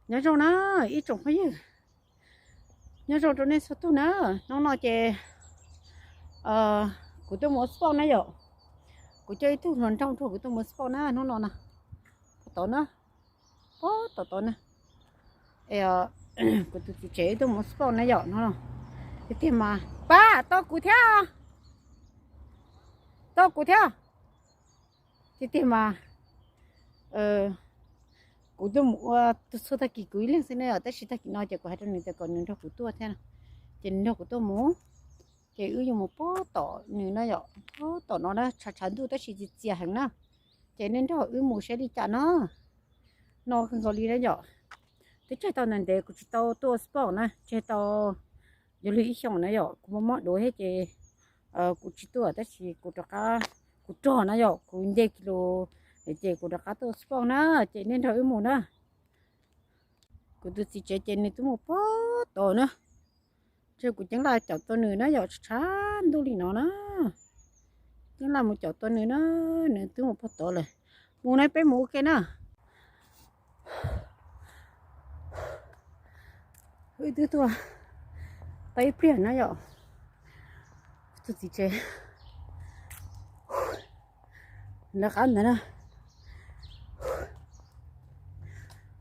Nyob zoo na ib tsoom phooj ywg, nyob zoo rau nej txhua tus na. Hnub no ces kuv tuaj mus ua sport na yom. Kuv coj ib tug hluas nraug rau kuv tuaj mus ua sport na hnub no na. Pov tod na, pov tod tod na. Kuv tus txiv tsev wb tuaj mus ua sport na yom no. Tiag tiag mas pab tau kuv thiab, tau kuv thiab. Tiag tiag mas kuv tuaj mus ua txhua tag kis kuv ib leeg xwb na yom, tab sis tag kis no ces kuv hais rau nws tias kom nws nrog kuv tuaj thiab na. Ces nws nrog kuv tuaj mus, ces wb yuav mus pov tom nws na yom, pov tom no na, tshav tshav ntuj tab sis txias txias heev na. Ces nej nrog wb mus saib li cas no. No kawg nkaus li na yom. Twb tseg tau ntev ntev kuv tsis tau tuaj ua sport na, tseg tau yuav luag ib xyoos na yom, kuv mob mob duav thiab ces kuv tsis tuaj, tab sis kuv rov qab, kuv rog na yom, kuv nce kis lus ces kuv rov qab tuaj ua sport na. Ces nej nrog wb mus na. Kuv tus txiv tsev ces nws twb mus pov tod na. Ces kuv ceeb laj caum tau nws na yom, tshav ntuj li no na. Ceeb laj mus caum tau nws na, nws twb mus pov tod lawm. Mus na, peb mus ua ke na. Wb twb tuaj tau ib pliag na yom. Tus txiv tsev lawv qab ntawd na,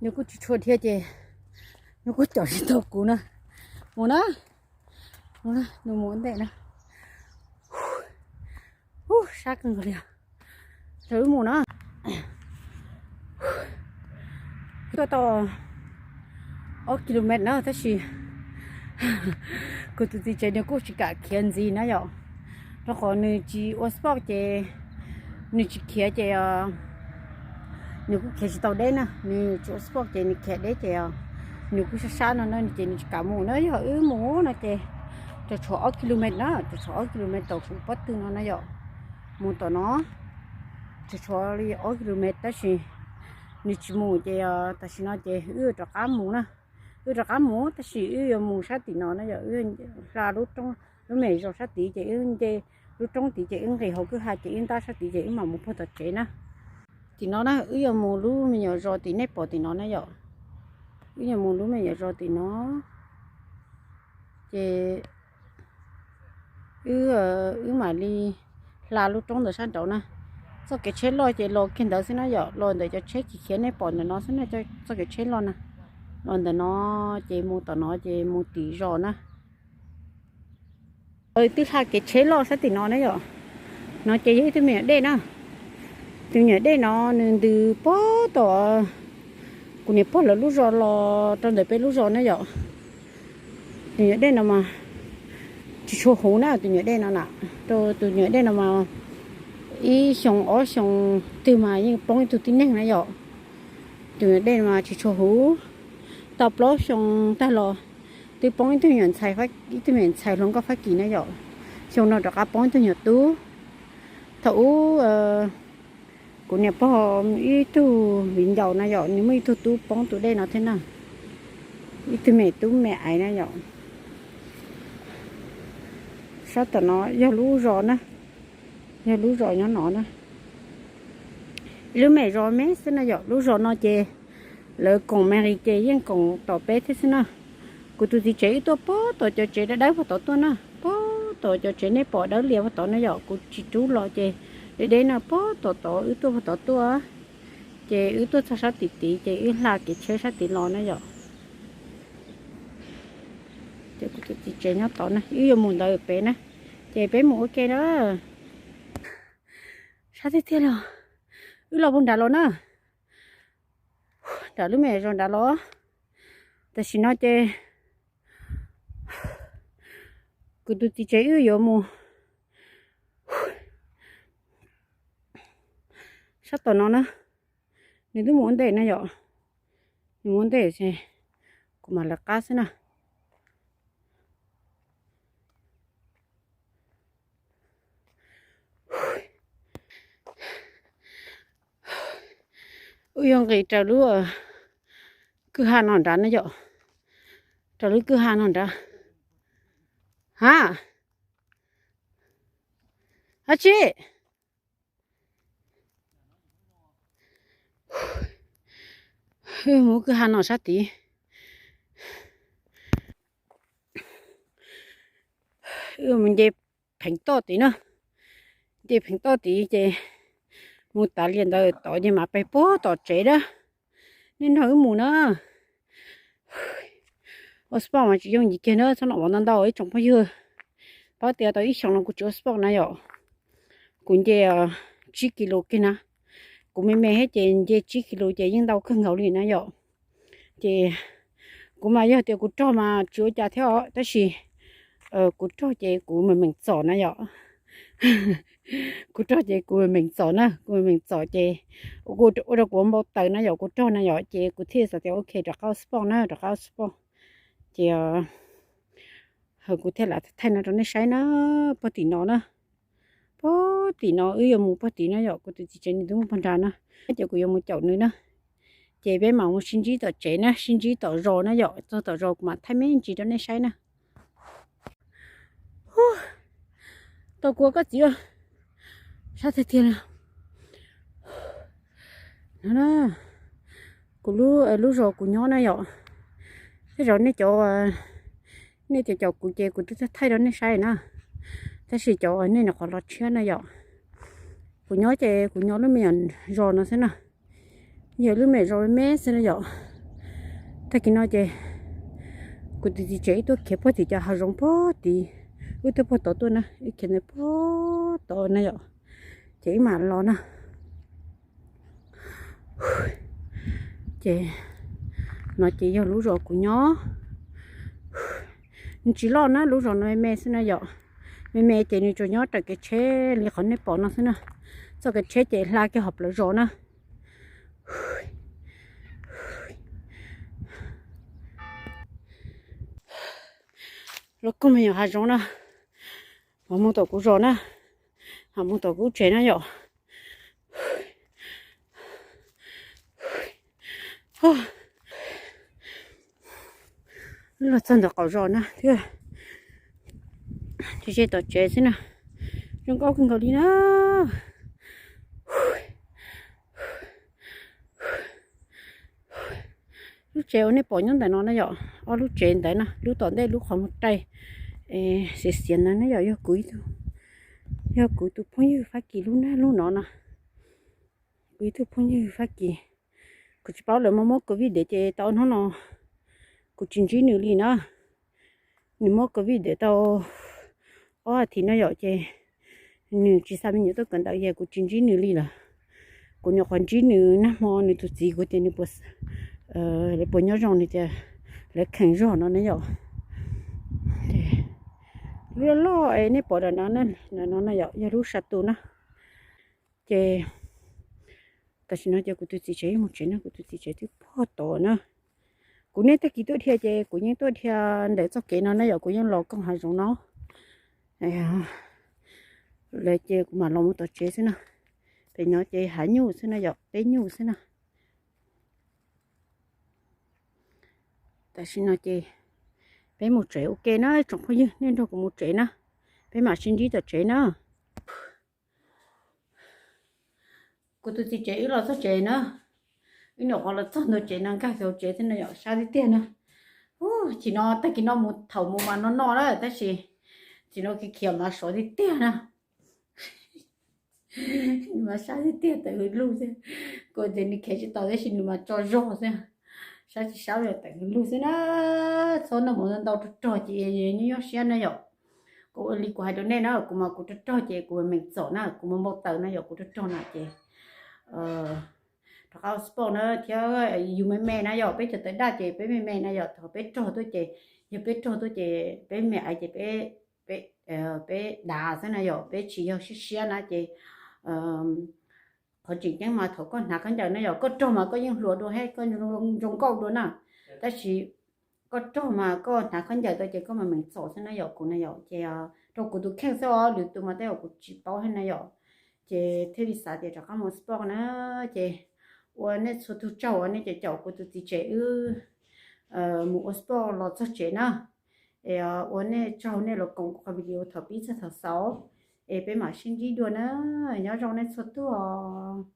nws kuj tsis tshua dhia ces nws kuj caum tsis tau kuv na. Mus na, nws mus ua ntej na. Ub, sab kawg nkaus li. Rau wb mus na. Tuaj tau ob kilomet na, tab sis kuv tus txiv tsev nws kuj tsis kam khiav ntxiv na yom, rau qhov nws tsis ua sport ces, nws tsis khiav ces nws kuj khiav tsis tau deb na. Nws tsis ua sport ces nws khiav deb ces nws kuj sab sab no na, ces nws tsis kam mus na. Yog wb mus no ces tseem tshuav ob kilomet na, tseem tshuav ob kilomet tom kuv pob tw no na yom. Mus tom no tseem tshuav li ob kilomet tab sis nws tsis mus ces tam sim no ces wb rov qab mus na. Wb rov qab mus tab sis wb yuav mus sab tim no na yom, wb hla lub roob, lub me zos sab tid ces wb nce lub roob tid ces wb nqis hauv kwj ha ces wb ntab sab tid ces wb mam mus puag tom tsev na. Tim no na wb yuav mus lub me nyuam zos tim nej pom tim no na yom. Wb yuav mus lub me nyuam zos tim no ces wb, wb mam li hla lub roob ntawd sab nraud na. Txoj kev tsheb loj ces los kiag ntawd xwb na yom, los ntawm cov tsheb khiav khiav nej pom ntawm no xwb na, txoj kev tsheb loj na. Los ntawm no ces mus tom no ces mus tim zos na. Twb hla kev tsheb loj sab tim no na yom. No ces yog ib tug me nyuam dej na. Tus me nyuam dej no nws ntws puag tom kuv niam pog lawv lub zos los rau ntawm peb lub zos na yom. Tus me nyuam dej no mas tsis tshua huv na, tus me nyuam dej no na, rau tus me nyuam dej no mas ib xyoo ob xyoo twg mas yeej poob ib tug tib neeg na yom. Tus me nyuam dej no mas tsis tshua huv, tau plaub xyoo tag los twb poob ib tug me nyuam ntxhais, ib tug me nyuam ntxhais hluas nkauj Fab Kis na yom. Xyoo no rov qab poob ib tug me nyuam tub. Thaum ub kuv niam pog ib tug viv ncaus na yom, nws muaj ib tug tub poob tus dej no thiab na, ib tug me tub me aiv na yom. Sab tom no yog lub zos na, yog lub zos nyob no na. Ib lub me zos me xwb na yom, lub zos no ces lawv koom me li ces yeej koom tom peb thiab xwb na. Kuv tus txiv tsev wb tuaj puag tom cov tsev dawb dawb puag tod tuaj na, puag tom cov tsev nej pom dawb lias puag tod na yom, kuv tsis rub los ces deb deb no puag tom tod wb tuaj puag tod tuaj. Ces wb tuaj txog sab tim tid ces wb hla kev tsheb sab tid los na yom. Ces kuv tus txiv tsev nyob tod na, wb yuav mus ntawd pem na, ces peb mus ua ke na. Sab tiag tiag los, wb los puag nrad los na, nram lub me zos nrad los. Tam sim no ces kuv tus txiv tsev wb yuav mus sab tom no na. Nws twb mus ua ntej na yom, nws mus ua ntej ces kuv mam lawv qab xwb na. Wb yuav nqis raws lub kwj ha no nrad na yom, raws lub kwj ha no nrad. Ha, dab tsi? Wb mus kwj ha no sab tid, wb mus nce pheev toj tid na. Nce pheev toj tid ces mus tas li ntawd tod ces mam pem puag tom tsev na. Nej nrog wb mus na. Ua sport mas tsis yooj yim kiag na, txhob nom ntau ntau ib tsoom phooj ywg. Paub tias tau ib xyoos no kuv tsis ua sport na yom. Kuv nce tsib kis lus kiag na. Kuv me me thiab ces nce tsib kis lus ces yeej ntau kawg nkaus li na yom. Ces kuv mas yog tias kuv rog mas tsis ua cas thiab os, tab sis kuv rog ces kuv meem meem txom na yom. Kuv rog ces kuv meem meem txom na, kuv meem meem txom ces ua rau kuv npau taws na yom, kuv rog na yom, ces kuv thiaj xav tias ok rov qab ua sport na, rov qab ua sport. Ces kuv thiaj lam thaij no rau nej saib na, puag tim no na. Puag tim no wb yuav mus puag tim na yom, kuv tus txiv tsev nws twb mus puag nrad na, ces kuv yuav mus caum nws na. Ces peb mam mus sib ntsib tom tsev na, sib ntsib tom zos na yom, txog tom zos kuv mam thaij me ntsis rau nej saib na. Tau kua koj txiv, sab tiag tiag li. No, kuv lub, lub zos kuv nyob na yom, tej zaum nej cov, nej cov caum kuv ces kuv twb thaij rau nej saib na, tab sis cov nej nyuam qhuav los tshiab na yom, kuv nyob ces kuv nyob lub me nyuam zos no xwb na, yog lub me nyuam zos me me xwb na yom. Tag kis no ces kuv tus txiv tsev wb tuaj khiav puag tim cov hav zoov puag tid, wb tuaj puag tod tuaj na, wb khiav ntawd puag tod na yom, ces wb mam los na. Ces no ces yog lub zos kuv nyob. Nws tsis loj na, lub zos no me me xwb na yom. Me me ces nws tsuas nyob raws kev tsheb li qhov nej pom no xwb na. Txoj kev tsheb ces hla kiag hauv plawv zos na. Los koog me nyuam hav zoov na, ho mus tom kuv zos na, ho mus tom kuv tsev na yom. Los txog ntawm qaum zos na thiab, tsis ze tom tsev xwb na, zoo nkauj kawg nkaus li na. Lub tsev uas nej pom nyob ntawm no na yom, ob lub tsev ntawd na, lub tom ntej lub qhov muag rai xiav xiav ntawd na yom, yog kuv ib tug, yog kuv tus phooj ywg Fab Kis lub na, lub no na. Kuv ib tug phooj ywg Fab Kis, kuv tsis paub lawv muab muab covid dev ces tau hnub no kuv tsis ntsib nws li na. Nws muab covid dev tau ob as thiv no yom, ces nws tsis xa me nyuam tuaj kawm ntawv ces kuv tsis ntsib nws li lawm. Kuv nyuam qhuav ntsib nws nag hmo nws tus txiv kuv tias nws puas, lawv puas nyob zoo, nws tias lawv kheev zog no na yom. Lub loj loj es nej pom ntawm no, no no yom, yog lub sa tus na. Ces tam sim no ces kuv tus txiv tsev mus tsev na, kuv tus txiv tsev twb puag tod na. Kuv niaj tag kis tuaj dhia ces kuv yeej tuaj dhia ntawm txoj kev no na yom, kuv yeej los koog hav zoov no lawm ces kuv mam los mus tom tsev xwb na. Pem no ces hav nyuj xwb na yom, teb nyuj xwb na. Tam sim no ces peb mus tsev ua ke na tsoom phooj ywg, nej nrog kuv mus tsev na, peb mam sib ntsib tom tsev na. Kuv tus txiv tsev wb los txog tsev na, wb nyuam qhuav los txog ntua tsev no nkag hauv tsev thiab no yom, sab tiag tiag na. Chim no tag kis no mus thaum mus mas no no lawm tab sis chim no khiav khiav mas sov tiag tiag na. Nws mas sab tiag tiag tawm hws lug xwb. Kuv tias nws khiav tsis tau tab sis nws mas tso zog xwb. Sab tsis sab tawm hws lug xwb na. Txhob noj mov ntau rog rog ces nyob nyob siab na yom. Kuv ua li kuv hais rau nej na, kuv mas kuv rog rog ces kuv meem txom na, kuv mas npau taws na yom, kuv rog rog na ces rov qab ua sport na thiab. Yus me me na yom, peb cov tawv daj ces peb me me na yom, thaum peb rog tuaj ces, yog peb rog tuaj ces peb me aiv ces peb, peb dav xwb na yom, peb tsis yog siab siab na ces qhov tseem ceeb mas thaum koj hnav khaub ncaws na yom, koj rog mas koj yeej hluas dua thiab koj zoo nkauj dua na. Tab sis koj rog mas koj hnav khaub ncaws tau ces koj mas meem txom xwb na yom, kuv na yom. Ces rau kuv tus kheej xwb os, lwm tus mas tej zaum kuv tsis paub thiab na yom. Ces thiaj li xav tias rov qab mus sport na. Ces ua nej txhua tus tsaug uas nej caum kuv tus txiv tsev wb mus ua sport los txog tsev na. Es ua nej tsaug nej los koom kuv qhov video thaum pib txog thaum xaus. Es peb mam sib ntsib dua na. Nyob zoo nej txhua tus os.